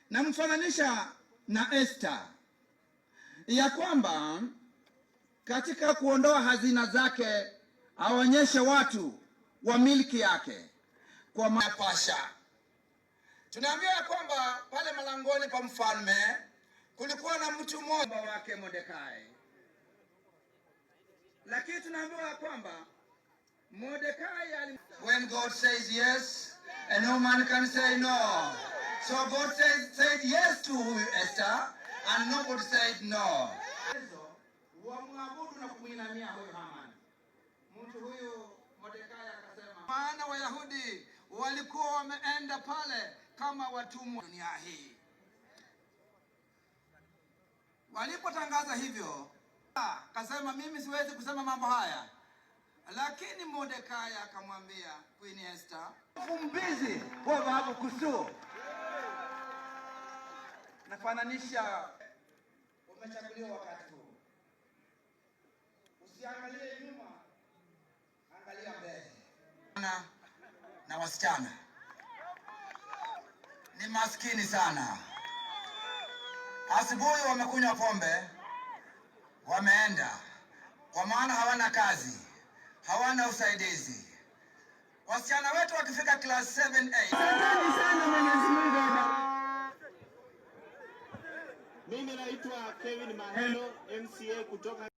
Namfananisha na Esther ya kwamba katika kuondoa hazina zake aonyeshe watu wa milki yake kwa mapasha. Tunaambiwa ya kwamba pale malangoni pa mfalme kulikuwa na mtu mmoja wake Mordekai, lakini tunaambiwa ya kwamba Mordekai ali. When God says yes, and no man can say no. So God said yes to Esther, and nobody said no. Wamwabudu na kumwinamia huyu Haman. Mtu huyu Mordekai akasema, maana Wayahudi walikuwa wameenda pale kama watumwa dunia hii. Walipotangaza hivyo, akasema, "Mimi siwezi kusema mambo haya," lakini Mordekai akamwambia Queen Esther, mfumbizi wa babu kusu nafananisha, umechaguliwa wakati huu, usiangalie nyuma, angalia mbele. Na wasichana ni maskini sana. Asubuhi wamekunywa pombe, wameenda, kwa maana hawana kazi, hawana usaidizi. Wasichana wetu wakifika class 7 8. Asanteni sana, Mwenyezi Mungu awabariki. Mimi naitwa Kevin Mahelo, MCA kutoka